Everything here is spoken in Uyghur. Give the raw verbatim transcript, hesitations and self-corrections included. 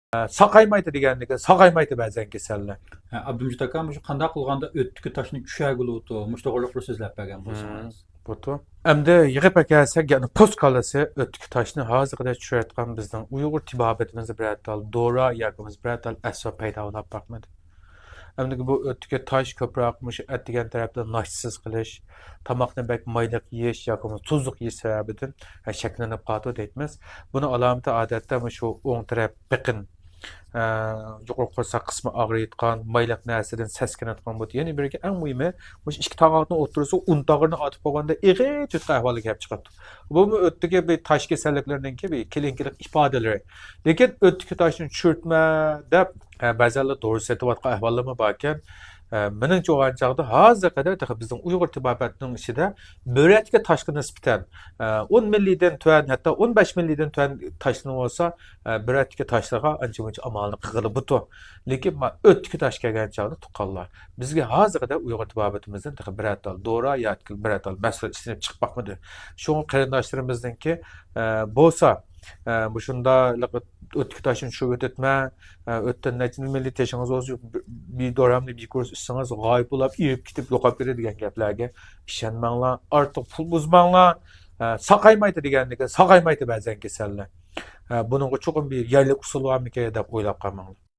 ساقايمايدۇ دېگەندىكىن، ساقايمايدۇ بەزەن كېسەللەر. ھە، ئابدۇمىجىت ئاكا، مۇشۇ قانداق قىلغاندا ئۆتتىكى تاشنى چۈشۈرگىلى بولىدۇ؟ مۇشۇ توغرىلىقلا سۆزلەپ بەرگەن بولسىڭىز. بوپتۇ. ئەمدى يىغىپ ئەكەلسەك، يەنى پوست كاللىسى ئۆتتىكى تاشنى ھازىرغىچە چۈشۈرۈۋاتقان بىزنىڭ ئۇيغۇر تېبابىتىمىزدە بىرەر تال دورا ياكى بولمىسا بىرەر تال ئەسۋاب پەيدا بولۇپ باقمىدى. ئەمدى بۇ ئۆتتىكى تاش كۆپرەك مۇشۇ ئەتىگەن تەرەپتە ناشتىسىز قىلىش، تاماقنى بەك مايلىق يېيىش ياكى بولمىسا تۇزلۇق يېيىش سەۋەبىدىن، ھە، شەكىللىنىپ قالىدۇ دەيمىز. بۇنىڭ ئالامىتى ئادەتتە مۇشۇ ئوڭ تەرەپ بېقىن، ئە، يۇقىرى قورساق قىسمى ئاغرىيدىغان، مايلىق نەرسىدىن سەسكىنىدىغان بولىدۇ. يەنە بىرى، ئەڭ مۇھىمى، مۇشۇ ئىككى تاغاقنىڭ ئوتتۇرىسىغا ئۇن تاغىرىنى ئاتىپ قويغاندا ئېغىر چوتقا ئەھۋالغا كېلىپ چىقىدۇ. بۇمۇ ئۆتتىكى بىر تاش كېسەللىكلىرىنىڭكى بىر كلىنىكىلىق ئىپادىلىرى. لېكىن ئۆتتىكى تاشنى چۈشۈرتمە دەپ، ئە، بەزەنلەر دورا سېتىۋاتقان ئەھۋاللارمۇ باركەن. ئە، مېنىڭچە ئويلىغان چاغدا ھازىرغا قەدەر تېخى بىزنىڭ ئۇيغۇر تېبابەتنىڭ ئىچىدە بۆرەكتىكى تاشقا نىسبەتەن، ئە، ئون مىللىدىن تۆۋەن، ھەتتا ئون بەش مىللىدىن تۆۋەن تاشلىرى بولسا، ئە، بۆرەكتىكى تاشلارغا ئانچە مۇنچە ئامالنى قىلغىلى بولىدۇ. لېكىن ما ئۆتتىكى تاش كەلگەن چاغدا تۇغقانلار، بىزگە ھازىرغا قەدەر ئۇيغۇر تېبابىتىمىزدىن تېخى بىرەر تال دورا ياكى بىرەر تال مەھسۇلات ئىشلىنىپ چىقىپ باقمىدى. شۇڭا قېرىنداشلىرىمىزنىڭكى، ئە، بولسا، ئە، مۇشۇنداق ئۆتتىكى تاشنى چۈشۈرۈپ ئۆتۈتمە، ئە، ئۆتتە نەچچە مىللىتېشىڭىز بولسا، بىر دورامنى بىر كۇرس ئىچسىڭىز، غايىب بولاپ، ئېرىپ كېتىپ، يوقاپ كېتىدۇ دېگەن گەپلەرگە ئىشەنمەڭلار، ئارتۇق پۇل بۇزماڭلار. ئە، ساقايمايدۇ دېگەندىكىن، ساقايمايدۇ بەزەن كېسەللەر. ئە، بۇنىڭغا چوقۇم بىر يەرلىك ئۇسۇل بارمىكىن دەپ ئويلاپ قالماڭلار.